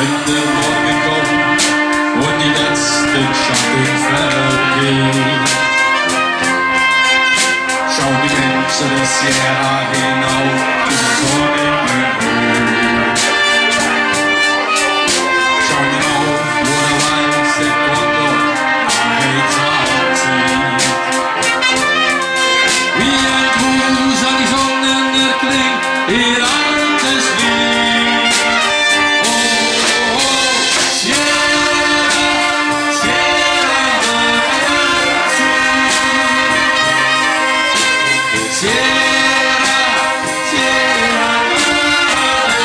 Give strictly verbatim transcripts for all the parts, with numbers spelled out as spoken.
En de morge kump, wo die lètste sjatte vergeit. Sjoon die Minsche de Sierra hinauf, de Sonne in de Höh. Sjoon die auf, wo de lètste Sekunde aanhält. Wie ein Gruß an die Sonnenerklingung, ihr altes Lied. Oh, oh, oh, Sierra, Sierra Madre. Sierra, Sierra Madre.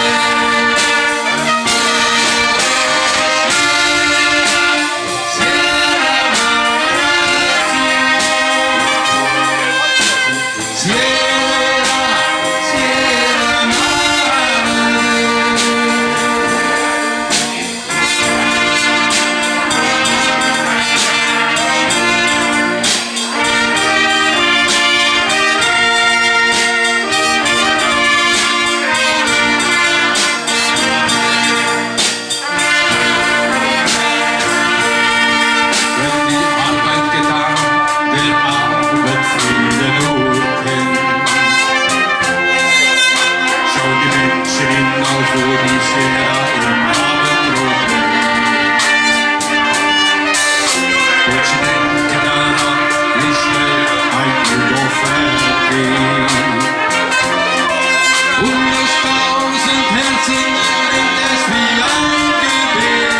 Wenn die Arbeit getan, der Abend Friede nur kennt. Sjoon die Minsche hinauf, wo die Sierra im Abendrot brennt. Und sie denken daran, wie schnell ein Tag vergeht. Und aus tausend Herzen erklingt es wie ein Gebet.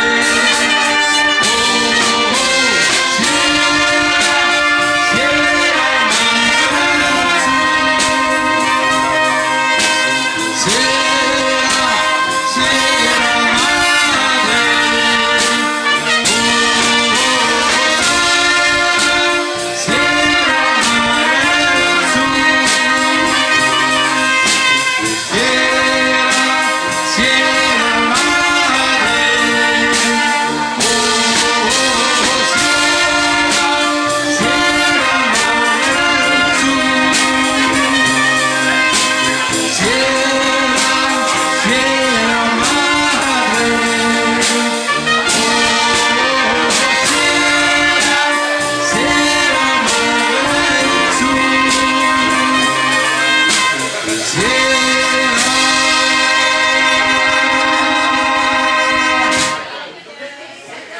Oh, oh, oh, Sierra, Sierra Madre. Sierra, Sierra Madre. Oh, oh, oh, Sierra, Sierra Madre. Sierra, Sierra Madre. Oh, oh, oh, Sierra, Sierra Madre. Sierra, Sierra Madre. Oh, Sierra, Sierra Madre. Sierra.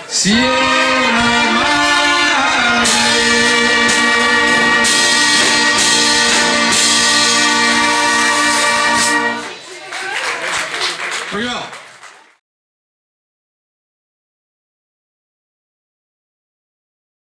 Sierra.